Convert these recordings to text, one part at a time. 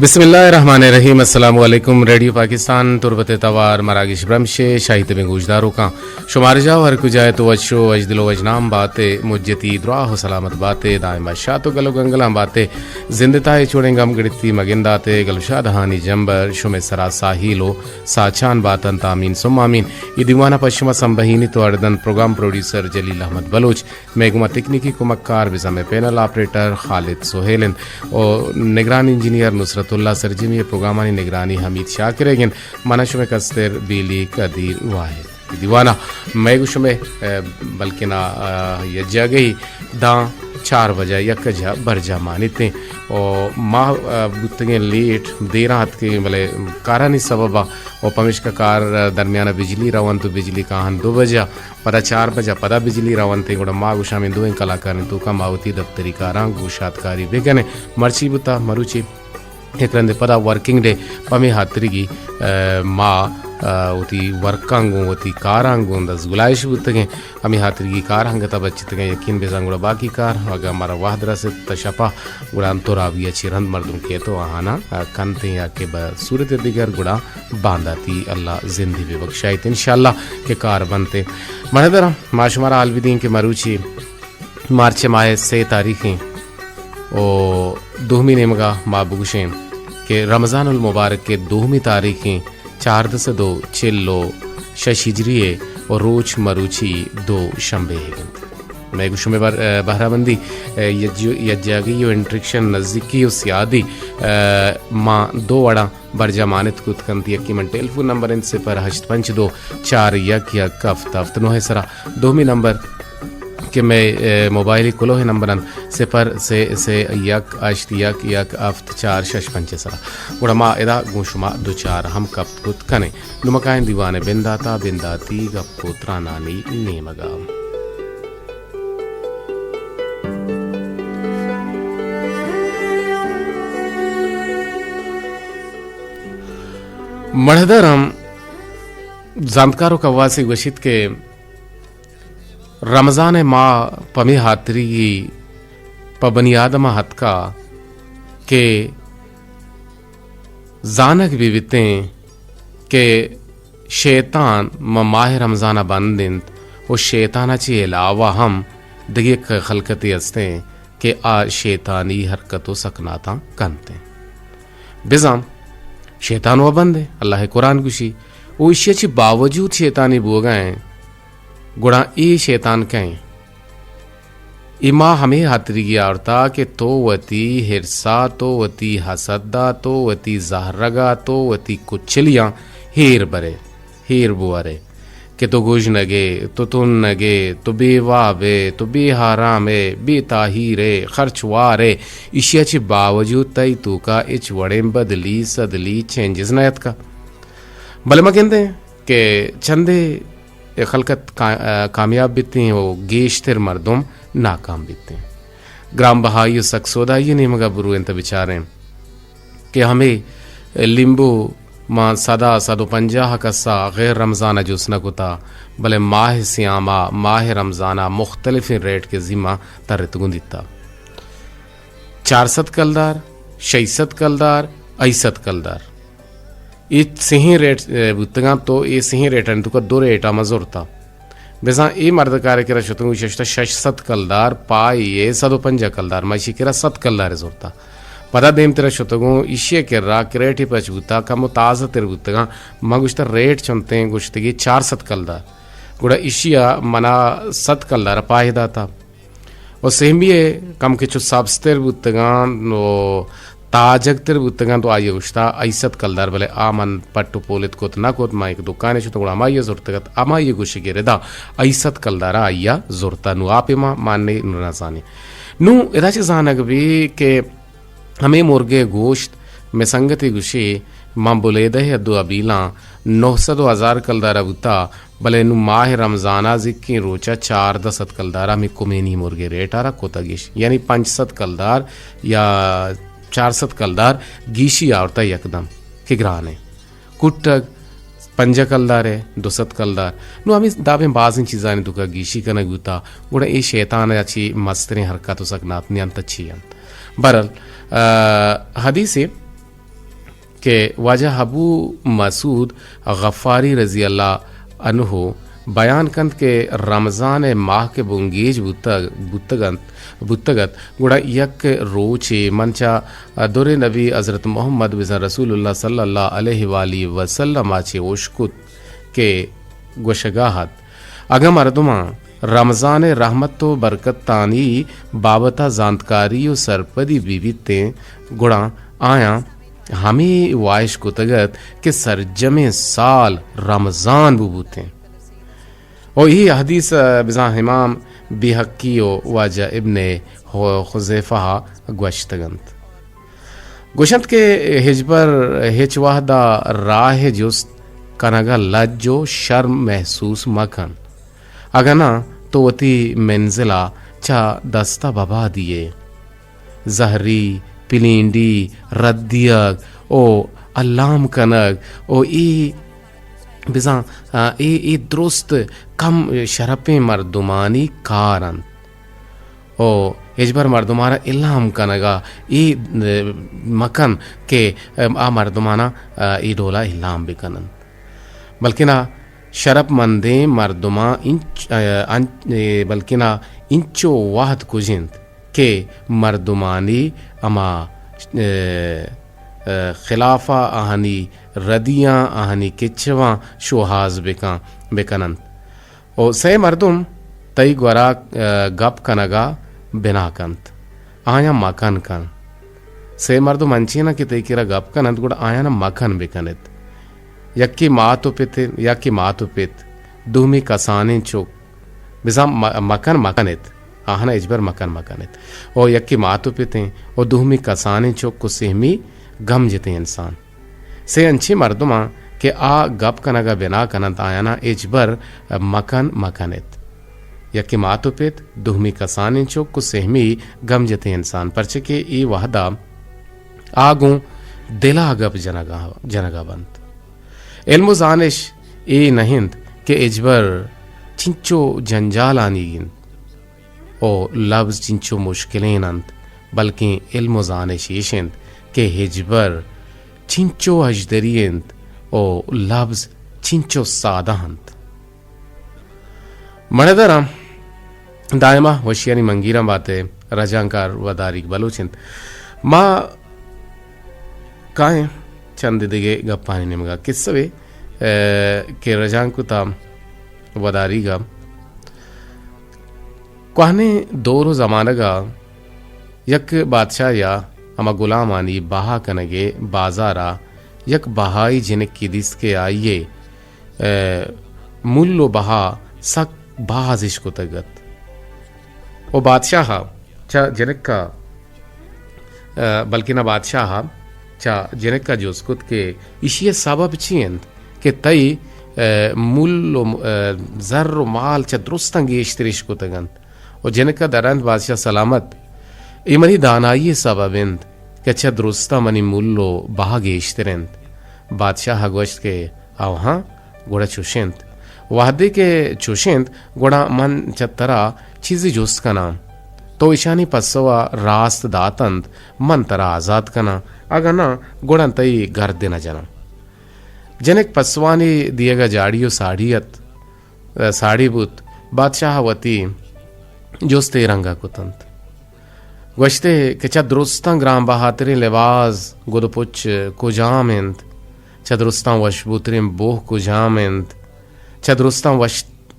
بسم اللہ الرحمن الرحیم۔ السلام علیکم۔ ریڈیو پاکستان تربت ءِ توار مراگش برمش ءِ شاہی تبیں گوشداروکاں، شمارجاہ ءُ ہر کجا ات وش ءُ وشدل ءُ وشنام بات ئے۔ مجتی دراہ ءُ سلامت بات ئے۔ دائم شات ءُ گل ءُ گنگلاں بات ئے۔ زند ءِ تہا اے چوڑیں گم گڑتی مگندات ئے۔ گل ءُ شادہانی جمبر شمئے سرا ساہیل ءُ ساچان بات انت۔ آمین ثم آمین۔ اے دیوان ءَ پہ شما سمبہینیت ءُ اڈ دنت پروگرام پروڈیوسر جلیل احمد بلوچ، مئے گوما تکنیکی کمکار بزاں مئے پینل آپریٹر خالد سہیل انت ءُ نگران انجینئر نصرت اللہ، سرجمی ءِ پروگرامانی نگرانی حمید شاکر ئیگ انت۔ من آں شمئے کستر بیلی قدیر واحد۔ دیوان ءَ مئے گوں شمئے، ءَ، بلکنا، ءَ، یکجاگہی داں چار بجہ یک جاہ برجاہ مانیت ایں ءُ ما، ءَ، بوتگیں لیٹ، دیراں اتکگیں، بلے کارانی سبب ءَ ءُ پمیشکا کار درمیان ءَ بجلی رونت ءُ بجلی کاہن دو بجہ، پدا چار بجہ پدا بجلی رونت ایں، گڑا ما گوشاں ہمے دوئیں کلاکانی توکا ما وتی دپتری کاراں گوشادکاری بکنیں۔ مرچی بوتا مروچی یک رندے پدا ورکنگ ڈے، پمے ہاترگی، ءَ، ما، ءَ، وتی ورکاں گوں وتی کاراں گوں دزگلائش بوتگیں۔ ہمے ہاترگی کار ہنگتا بچتگیں، یقین بزاں گڑا باقی کار اگاں مارا وہد رست تا شپا گڑا انتو راوی ءَ چہ رند مردم کیت ءُ آہاناں، ءَ، کنتیں یا کہ بہ صورت دگر گڑا بانداتی اللہ زندی بہ بخشائیت انشاءاللہ کہ کار بنتیں۔ مڑدراں ما شمارا حال بدیں کہ مروچی مارچ ماہ ءِ سے تاریخیں ءُ دومی نیمگا ما بگوشیں کہ رمضان المبارک ءِ دومی تاریخیں چاردہ سد ءُ چل ءُ شش ہجری ءِ ءُ روچ مروچی دو شنبے ئیگ انت۔ مئے گوں شمئے بر-، ءَ، بہرہ مندی، ءَ، یج-، یکجاگہی ءُ انٹریکشن، نزیکی ءُ سیادی، ءَ، ما دو وڑاں برجاہ مانت کت کنت۔ یکے من ٹیلیفون نمبر انت صفر ہشت پنچ دو چار یک یک ہفت ہفت نو ءِ سرا۔ دومی نمبر کہ مئے، ءَ، موبائلی کلوہ نمبر انت صفر سے سے یک ہشت یک یک ہفت چار شش پنچ ءِ سرا۔ گڑا ما ادا گوں شما دو چار ہم کپت کت کنیں۔ نمکائیں دیوان ءِ بنداتا، بنداتی گپ ءُ ترانانی نیمگا۔ مڑدراں زانتکار ءُ کواسے گوشیت کہ رمضان ءِ ماہ پمے ہاتریگی پہ بنی آدم ءَ ہتکا کہ زانگ بہ بیتیں کہ شیطان ماں ماہ رمضان ءَ بند انت ءُ شیطان ءَ چہ علاوہ ہم دگہ یک خلقتے استیں کہ آ شیطانی حرکت ءُ سکناتاں کنت انت۔ بزاں شیطان وَ بند انت، اللہ ءِ قرآن گوشی، ءُ ایشی ءَ چہ باوجود شیطانی بوگا انت، گڑا اے شیطان کئے انت؟ اے ماہ ہمے ہاتریگی آورتا کہ تو وتی ہرسا، تو وتی حسدا، تو وتی زہرگا، تو وتی کچلیاں ہیر برے، ہیر بورے کہ تو گژنگے، تو تنگے، تو بے وابے، تو بے آرامے، بے تاہیرے، خرچ وارے، ایشی ءَ چہ باوجود تئی توکا ہچ وڑیں بدلی، سدلی، چینجز نہ اتکا۔ بلے ما گندیں کہ چندے اے خلقت کا-، کامیاب بیتیں ءُ گیشتر مردم ناکام بیتیں۔ گران بہائی ءُ سک سودائی ءِ نیمگا برویں تہ بچاریں کہ ہمے لیمبو ماں سدا، سد ءُ پنجاہ کسا غیر رمضان ءَ جست نہ کتا، بلے ماہ صیاما، ماہ رمضانا مختلفیں ریٹ کے ذمہ ترتگوں دیتا۔ چار سد کلدار، شش سد کلدار، ہشت سد کلدار۔ اے سہیں ریٹ، ءَ، بوتگاں، تو اے سہیں ریٹانی توکا دو ریٹا ما زرتا۔ بزاں اے مردکارے کرا شتگوں، ایشی ءَ شش سد کلدار، پہ آئی ءَ سد ءُ پنجاہ کلدار، ما ایشی کرا سد کلدار زرتا۔ پدا دیمترا شتگوں، ایشی ءَ کرا کریٹے پچ بوتا، کمو تازہ تر بوتگاں، ما گوشتا ریٹ چنتیں، گوشتگی چار سد کلدار۔ گڑا ایشی ءَ منا سد کلدار پہ آئی داتا۔ ءُ سیمی ءَ کم کہ چو سبزتر بوتگاں ءُ تاجگتر بوتگاں، تو آئی ءَ گوشتا ہشت سد کلدار، بلے آ من پٹ ءُ پولت کت نہ کت، من یک دکانے شتوں، گڑا ہمائی ءَ زرتگ ات، ہمائی ءِ گوشگ ءِ ردا ہشت سد کلدار آئی ءَ زرتا۔ نوں آ پیما ما نے نوں نہ زانیں۔ نوں ادا چہ زانگ بی کہ ہمے مرگ ءِ گوشت مئے سنگتے گوشی، من بلیدہ ءِ حد ءُ ابیلاں نو سد ءُ ہزار کلدار ءَ بوتا، بلے نوں ماہ رمضان ءَ زیکیں روچ ءَ چاردہ سد کلدار ءَ ہمے کمینی مرگ ءِ ریٹ ءَ را کتگ اش، یعنی پنچ سد کلدار یا چار سد کلدار گیشی آورتا یکدم کہ گران ءَ۔ کٹگ پنجاہ کلدار ءَ، دو سد کلدار۔ نوں ہمے دابیں بازیں چیزانی توکا گیشی کنگ بوتا، گڑا اے شیطان ءَ چی مستریں حرکت ءُ سکنات نیانت چی انت؟ بہرحال، آ، حدیثے کہ واجہ ابو مسعود غفاری رضی اللہ عنہ بیان کنت کہ رمضان ءِ ماہ کہ بنگیج بوتگ، بوتگ انت، بوتگ ات، گڑا یک روچے من چہ در نبی حضرت محمد بزاں رسول اللہ صلی اللہ علیہ وآلہ وسلم ءَ چہ اشکت کہ گوشگا ات، اگاں مردماں رمضان ءِ رحمت و برکتانی بابت ءَ زانتکاری و سرپدی بہ بیتیں، گڑا آیاں ہمے واہش کتگ ات کہ سرجمیں سال رمضان بہ بوتیں۔ و اے حدیث ءَ بزاں امام بیہقی و واجہ ابن خ-، خزیفہ ءَ گوشتگ انت۔ گوشنت کہ ہچبر ہچ وہدا راہ جست کنگا لج و شرم محسوس مکن، اگاں ناں تو وتی منزلا چہ دستا ببا دیئے۔ زہری، پلینڈی، ردیگ و الام کنگ و اے بزاں، آ، اے، اے درست کم شرپیں مردمانی کار انت۔ و ہچبر مردماں را الام کنگا اے، آ، مکن کہ، آ، آ مردمانا، آ، اے ڈولا الام بکنن۔ بلکنا شرپ مندیں مردماں انچ-، آ، انچ-، اے، بلکنا انچو وہد کجنت کہ مردمانی ہما، آ، آ، خلافا آہانی ردیاں، آہانی کچواں شوہاز بکن، بکننت۔ و سئے مردم تئی گورا، آ، گپ کنگا بنا کنت، آیاں مکن کن۔ سئے مردم انچیناں کہ تئی کرا گپ کننت، گڑا آیانا مکن بکنت۔ یکے مات و پت، یکے مات و پت، دومی کسانیں چک، بزاں م-، مکن مکنت، آہانا ہچبر مکن مکنت۔ و یکے مات و پتیں و دومی کسانیں چک و سہمی گم جتیں انسان۔ سے انچیں مردماں کہ آ گپ کنگ ء بنا کن انت، آیاناں ہچبر مکن مکن ایت۔ یکے مات و پت، دومی کسانیں چک و سہمی گم جتیں انسان، پرچہ کہ اے وہد ء آ گوں دل ء گپ جنگ ء، جنگ ء بنت۔ علم و زانش اے نہ انت کہ ہچبر چنچو جنجالانی انت۔ و لبز چنچو مشکلین انت، بلکیں علم و زانش ایش انت کہ ہچبر چنچو ہژدری انت و لبز چنچو سادہ انت۔ مڑدراں دائما وشیانی منگیراں باتے، رجانکار وداریگ بلوچ انت۔ ما کائیں چند دگہ گپانی نیمگا۔ کسہ بے، اه، کہ رجانک کتا وداریگا۔ کوہنیں دور و زمانگا یک بادشاہے ء ہما گلامانی بہا کنگے بازارا یک بہائی جنکے دیست کہ آئی ء، اه، مل و بہا سک باز اش کتگ ات۔ و بادشاہ ء چہ جنک ء، اه، بلکنا بادشاہ ء چہ جنک ء جست کت کہ ایشی ء سبب چی انت کہ تئی، اه، مل و، اه، زر و مال چہ درستاں گیشتر اش کتگ انت؟ و جنک ء درائینت، بادشاہ سلامت، اے منی دانائی ء سبب انت کہ چہ درستاں منی مل و بہا گیشتر انت۔ بادشاہ ء گوشت کہ آوہاں، گڑا چوش انت۔ وہدے کہ چوش انت، گڑا من چہ ترا چیزے جست کناں۔ تو ایشانی پسو ء راست دات انت، من ترا آزات کناں، اگاں ناں، گڑا تئی گردن ء جناں۔ جنک پسوانی دیگ ء جاڑی و ساڑی ات، ساڑی بوت۔ بادشاہ ء وتی جست اے رنگ ء کت انت۔ گوشت ئے کہ چہ درستاں گران بہاتریں لباس، گد و پچ کجام انت؟ چہ درستاں وشبوتریں بوہ کجام انت؟ چہ درستاں وش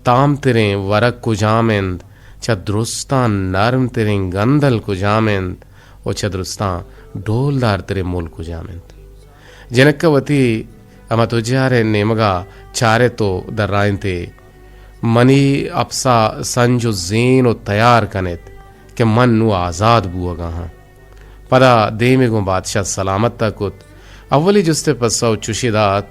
تامتریں ورگ کجام انت؟ چہ درستاں نرمتریں گندل کجام انت؟ و چہ درستاں ڈولدارتریں مول کجام انت؟ جنک ء وتی ہما تجار ء نیمگا چارت و درائینت ئے، منی اپسا سنج و زین و تیار کن ایت کہ من نوں آزاد بوہگا آں۔ پدا دیمی گوں بادشاہ سلامت ء کت۔ اولی جست ء پسو چوشی دات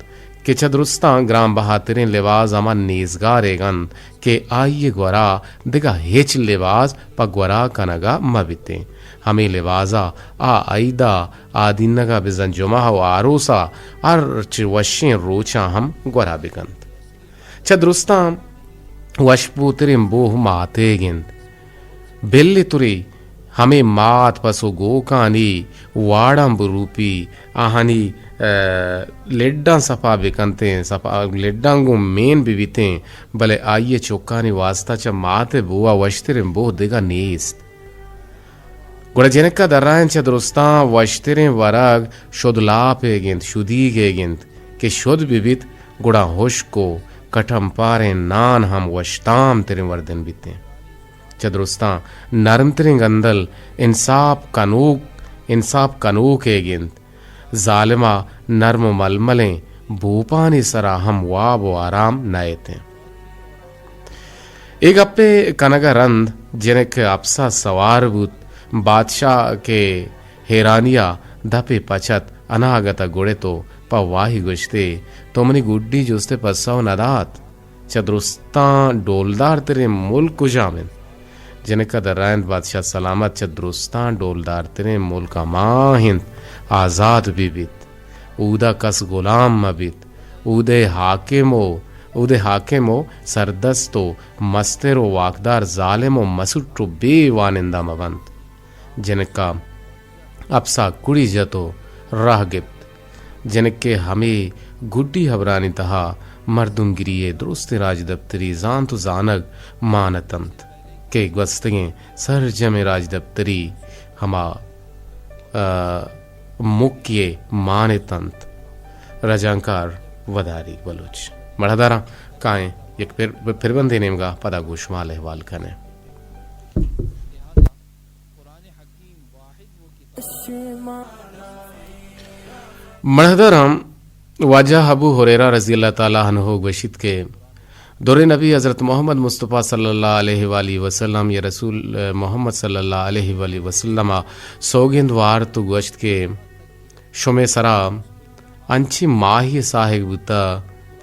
کہ چہ درستاں گران بہاتریں لباس ہما نیزگاریگ انت کہ آئی ء گورا دگہ ہچ لباس پہ گورا کنگا مہ بیتیں۔ ہمے لباسا آ عیدا، آدینگا بزاں جمعہ و آروسا ہرچ وشیں روچاں ہم گورا بکنت۔ چہ درستاں وشبوتریں بوہ ماتیگ انت۔ بل تری ہمے مات پس و گوکانی واڑاں بروپی، آہانی، ء، لڈاں صفا بکنتیں، صفا لڈاں گوں مین ببیتیں، بلے آئی ء چکانی واسطہ چہ مات ء بوا وشتریں بوہ دگہ نیست۔ گڑا جنک ء درائینت چہ درستاں وشتریں ورگ شد لاپیگ انت، شدیگیگ انت کہ شد بہ بیت، گڑا ہشک و کٹمپاریں نان ہم وشتام تریں وردن بیتیں۔ چہ درستاں نرم تریں گندل انساپ کنوک، انساپ کنوکیگ انت۔ ظالم ء نرم و ململیں بوپانی سرا ہم واب و آرام نئیتیں۔ اے گپے کنگ ء رند جنک اپس ء سوار بوت۔ بادشاہ کہ ہیرانی ء دپے پچ ات، اناگت ء گڑت و پہ واہی گوشتے، تو منی گڈی جست ء پسو نہ دات۔ چہ درستاں ڈولدار تریں ملک کجام انت؟ جنک ء درائینت، بادشاہ سلامت، چہ درستاں ڈولدار تریں ملک ہما انت آزات بہ بیت، اودا کس غلام مہ بیت، اودے حاکم و، اودے حاکم و سردست و مستر و واکدار ظالم و مسٹ و بے وانندہ مہ بنت۔ جنک ء اپسا کڑی جت و راہ گپت۔ جنک ء ہمے گڈی ہبرانی تہا مردمگری ء درستیں راجدپتری زانت و زانگ مان اتنت کہ گوستگیں سرجمیں راجدپتری ہما، ء، مکی ء مان اتنت۔ رجانکار وداریگ بلوچ۔ مڑہداراں کائیں یک پر-، پربندے نیمگا پدا گوشمال احوال کنیں۔ مڑہداراں واجہ ابو ہریرہ رضی اللہ تعالی عنہ گوشیت کہ دریں نبی حضرت محمد مصطفی صلی اللہ علیہ وآلہ وسلم یا رسول محمد صلی اللہ علیہ وآلہ وسلم ء سوگند وارت و گوشت کہ شمے سرا انچیں ماہے ساہگ بوتہ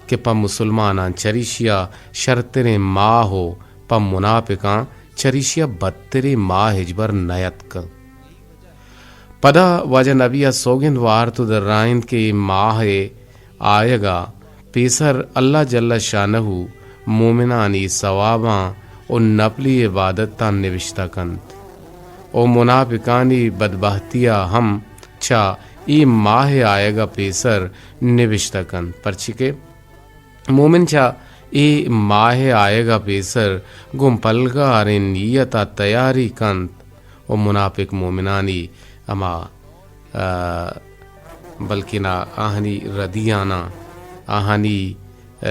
کہ پہ مسلماناں چریشیا شرتریں ماہ و پہ منافقاں چریشیا بدتریں ماہ ہچبر نیاتکگ۔ پدا واجہ نبی ء سوگند وارت و درائینت کہ اے ماہ ء آیگ ء پیسر اللہ جل شانہ مومنانی ثواباں و نپلی عبادتاں نبشتہ کنت و منافقانی بدبہتی ء ہم چہ اے ماہ ء آیگ ء پیسر نبشتہ کنت، پرچی کہ مومن چہ اے ماہ ء آیگ ء پیسر گوں پلگاریں نیت ء تیاری کنت و منافق مومنانی ہما، ء، بلکنا آہانی ردیاناں، آہانی، ء،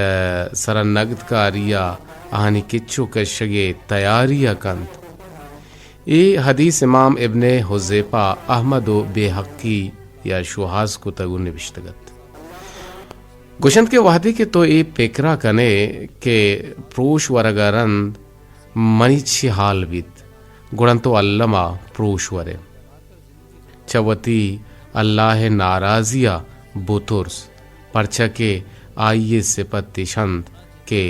سرا نگدکاری ء آہانی کچ و کشگ ء تیاری ء کنت۔ اے حدیث امام ابن حذیفہ، احمد و بیہقی یا شوہاز کتگ و نبشتگ ات۔ گوشنت کہ وہدے کہ تو اے پکرا کنے کہ پروش ورگا رند منی چی حال بیت، گڑا تو الما پروش ورے۔ چہ وتی اللہ ء ناراضی ء بترس، پرچا کہ آئی ء سپت اش انت کہ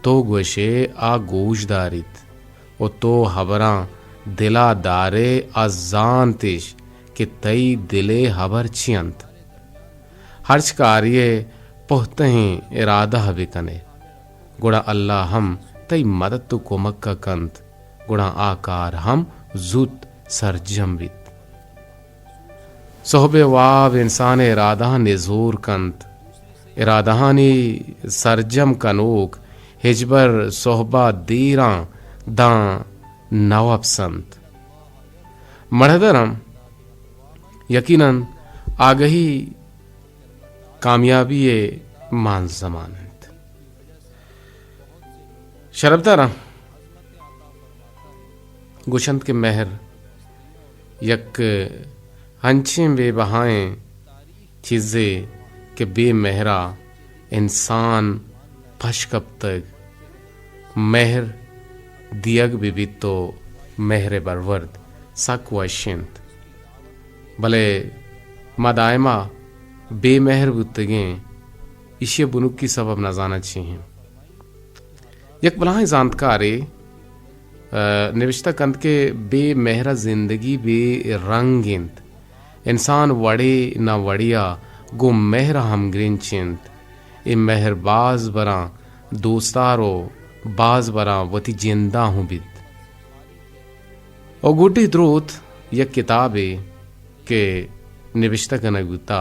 تو گوشے آ گوش داریت و تو ہبراں دل ء دارے، آ زانت اش کہ تئی دل ء ہبر چی انت۔ ہرچ کارے ء پہتہیں ارادہ بہ کنے، گڑا اللہ ہم تئی مدت و کمک ء کنت، گڑا آ کار ہم زوت سرجم بیت۔ سہب ء واب انسان ء ارادہاں نزور کنت۔ ارادہانی سرجم کنوک ہچبر سہب ء دیراں داں نہ وپسنت۔ مڑہداراں یقیناً آگہی کامیابی ء مان زمان انت۔ شرپداراں گوشنت کہ مہر یک انچیں بے بہائیں چیزے کہ بے مہرا انسان پش کپتگ۔ مہر دیگ بہ بیت تو مہر برورد سک وش انت، بلے ما دائما بے مہر بوتگیں، ایشی بنکی سبب نزاناں چی ہیں۔ یک بلاہیں زانتکارے، ء، نبشتہ کنت کہ بے مہر زندگی بے رنگ انت۔ انسان وڑے نہ وڑیا گوں مہر ہمگرنچ انت۔ اے مہر باز براں دوستار و باز براں وتی جندا ہوں بیت۔ او گڈی دروت یک کتابے کہ نبشتہ کنگ بوتا،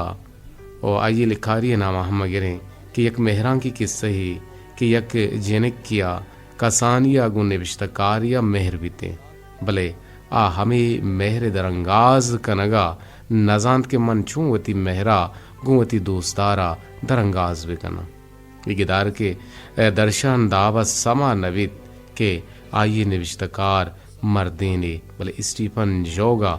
او آئی لکھاری نام ہم گریں کہ یک مہرانکی قصہ ہی کہ یک جنکیا کسانیا گوں نبشتہ کاریا مہر بیتیں، بلے آ ہمے مہر درانگاز کنگا نزانت کہ من چون وتی مہرا گوں وتی دوستدارا درانگاز بکناں۔ اے گدارکے درشان داب ء سما نہ بیت کہ آئی ء نبشتہ کار مردینے، بلے اسٹیپن جوگ ء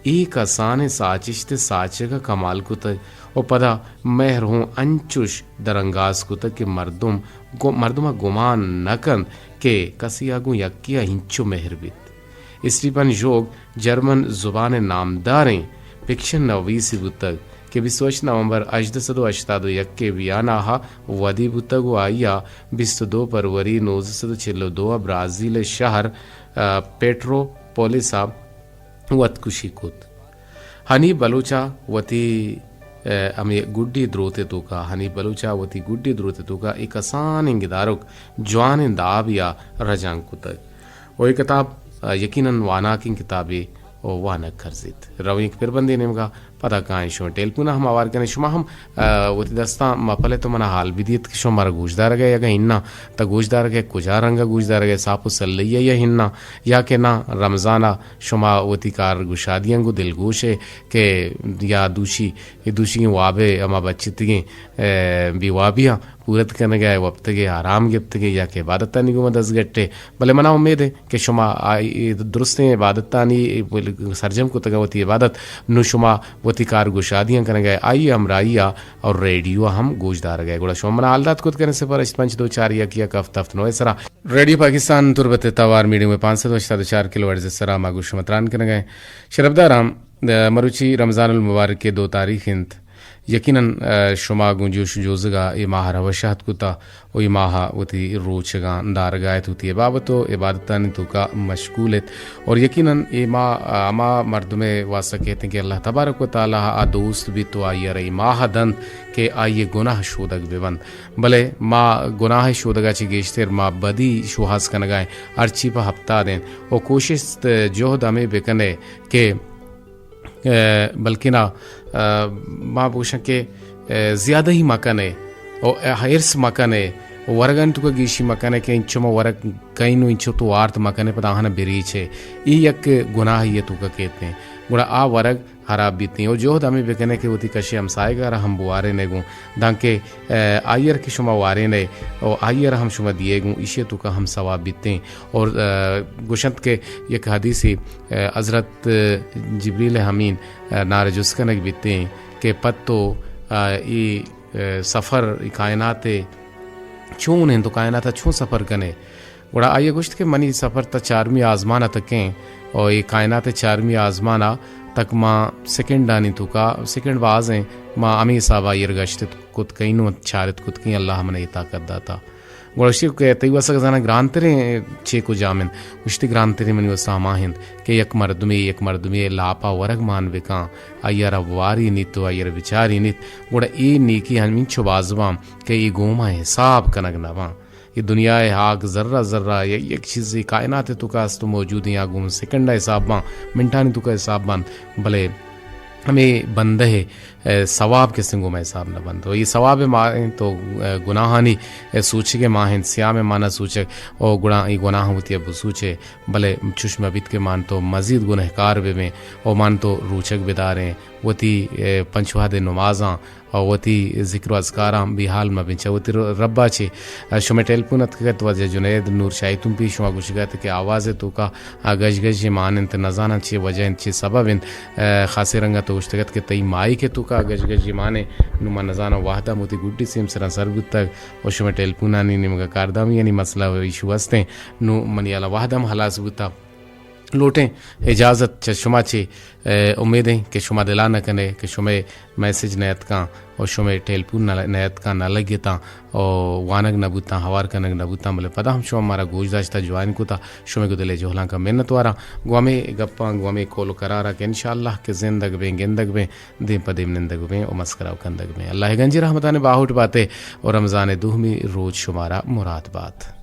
اے کسانیں ساچشت ء ساچگ ء کمال کتگ و پدا مہر ہوں انچوش درانگاز کتگ کہ مردم گو-، مردم ء گمان نہ کنت کہ کسی ء گوں یکے ء ہنچو مہر بیت۔ اسٹیپن ژوگ جرمن زبان ء نامداریں فکشن نویسے بوتگ کہ بیست و ہشت نومبر ہژدہ سد و ہشتاد و یک ء ویانا ء ودی بوتگ و آئی ء بیست و دو پروری نوزدہ سد و چل و دو ء برازیل ء شہر، ء، پیٹرو پولیس ء وت کشی کت۔ حنیف بلوچ ء وتی، ء، ہمے گڈی دروت ء توکا، حنیف بلوچ ء وتی گڈی دروت ء توکا اے کسانیں گدارک جوانیں دابے ء رجانک کتگ۔ و اے کتاب، ء، یقیناً واناکیں کتابے و وانگ کرزیت۔ رویں یک پربندے نیمگا، پدا کائیں شما ٹیلیفون ء ہم آوار کنیں۔ شما ہم، ء، وتی دستاں مپلے تو منا حال بدیت کہ شما مارا گوشدارگ ء اگاں ہننا، تا گوشدارگ ء کجا رنگ ء گوشدارگ ء ساپ و سلئی ء یا ہننا، یا کہ نا رمضان ء شما وتی کار گشادیاں گوں دلگوش ء کہ یا دوشی، اے دوشیگیں واب ء ہما بچتگیں، ء، بے وابیاں پورت کنگ ء وپتگ ء آرام گپتگ ء یا کہ عبادتانی گوما دزگٹ ء، بلے منا امید ء کہ شما آ-، اے درستیں عبادتانی سرجم کتگ ء وتی عبادت نوں شما وتی کار گشادیاں کنگ ء آئی ہمراہی ء اور ریڈیو ء ہم گوش دارگ ء۔ گڑا شما منا حال دات کت کنیں صفر ہشت پنچ دو چار یک یک ہفت ہفت نو ء سرا۔ ریڈیو پاکستان تربت ء توار میڈیم ویو پانچ سد و ہشتاد و چار کلو ہرٹز ء سرا ما گوں شما تران کنگ ء۔ شرپداراں، ء، مروچی رمضان المبارک ء دو تاریخ انت۔ یقیناً، ء، شما گوں جوش و جوزگ ء اے ماہ ء روش ء اتکت ء و اے ماہ ء وتی روچگاں دارگ ء ات، وتی عبادت و عبادتانی توکا مشغول ات۔ اور یقیناً اے ماہ، ء، ہما مردم ء واسطہ کہتے ہیں کہ اللہ تبارک و تعالی ء دوست بیت و آئی ء را اے ماہ دنت کہ آئی ء گناہ شودگ بہ بنت۔ بلے ما گناہ شودگ ء چہ گیشتر ما بدی شوہاز کنگ ء ایں، ہرچی پہ ہپتاد انت و کوشست جہد ہمے بکنے کہ ء، بلکنا، ء، ما بگوشاں کہ، ء، زیادہی مکنے و حرص مکنے و ورگانی توکا گیشی مکنے کہ انچو ما ورگ کئین و انچو تو آرت مکنے پدا آہانا بریچے۔ ای یک گناہی ء توکا کیتیں۔ گڑا آ ورگ حراب بیتیں و جہد ہمے بکنے کہ وتی کشے ہمسائگا را ہم بوارے نہ گوں۔ دانکہ، ء، آئی ء را کہ شما وارین ئے و آئی ء را ہم شما دیئے گوں، ایشی ء توکا ہم ثواب بیتیں۔ اور، ء، گوشنت کہ یک حدیثے، ء، حضرت جبریل امین، ء، نار جست کنگ بیتیں کہ پت تو، ء، ای، ء، سفر، ای کائنات ء چون انت و کائنات ء چون سفر کنے؟ گڑا آئی ء گوشت کہ منی سفر تا چارمی آزمان ء تکیں و اے کائنات ء چارمی آزمان ء تک ما سیکنڈانی توکا، سیکنڈ باز ہیں، ما ہمے حساب ء آئی ء گشت کت کئین و چارت کت کئین، اللہ ء من اے طاقت داتا۔ گڑا گوشتی کہ تئی واسطہ زاناں گرانتریں چے کجام انت؟ گوشتی گرانتریں منی واسطہ ہما انت کہ یک مردمے، یک مردمے لاپا ورگ مان بکاں، آئی ء را واری نیت و آئی ء را بچاری نیت، گڑا اے نیکی ہمینچو باز باں کہ اے گوما حساب کنگ نہ باں۔ اے دنیا ء ہاک ذرہ ذرہ یا یک چیزے کائنات ء توکا است و موجود ایں، آ گوں سیکنڈ ء حساب باں، منٹانی توکا حساب باں، بلے ہمے بندہ ء، ء، ثواب کسیں گوما حساب نہ بنت۔ و اے ثواب ء ما انت و، ء، گناہانی، ء، سوچگ ء ما انت، سیام ء مانا سوچگ، و گڑا اے گناہ وتی ء بسوچے، بلے چوش مہ بیت کہ مان تو مزید گنہکار بہ بیں و مان تو روچگ بداریں، وتی، ء، پنچ وہد ء نمازاں و وتی ذکر و اذکاراں بے حال مہ بیں۔ چہ وتی ر-، ربا چے، ء، شمئے ٹیلیفون اتکگ ات، واجہ جنید نور شاہی تمپی، شما گوشگ ات کہ آواز ء توکا، ء، گژ گژ مان انت، نزاناں چے وجہ انت، چے سبب انت۔ ء، خاصیں رنگ ء تو گوشتگ ات کہ تئی مائیک ء توکا گژ گژ مان انت۔ نوں من نزاناں وہد ہم وتی گڈی سیم سرا سر بوتگ و شمئے ٹیلیفونانی نیمگا کاردامیانی مسئلہ و ایشو ہستیں۔ نوں منی ہیالا وہد ہم ہلاس بوتگ۔ لوٹیں اجازت چہ شما چے، ء، امیدیں کہ شما دلا نہ کنے کہ شمئے میسج نہ اتکاں و شمئے ٹیلیفون نہ، نہ اتکاں، نہ لگتاں و وانگ نہ بوتاں، ہوار کنگ نہ بوتاں، بلے پدا ہم شما مارا گوش داشتا، جوائن کتا، شمئے گوں دلے جہلانکا منت واراں۔ گوں ہمے گپاں، گوں ہمے قول و قرارا کہ انشاءاللہ کہ زندگ بیں، گندگ بیں، دیم پہ دیم نندگ بیں و مسکرا و کندگ بیں۔ اللہ ء گنجیں رحمتانی باہوٹ باتے و رمضان ء دومی روچ شمارا مراد بات۔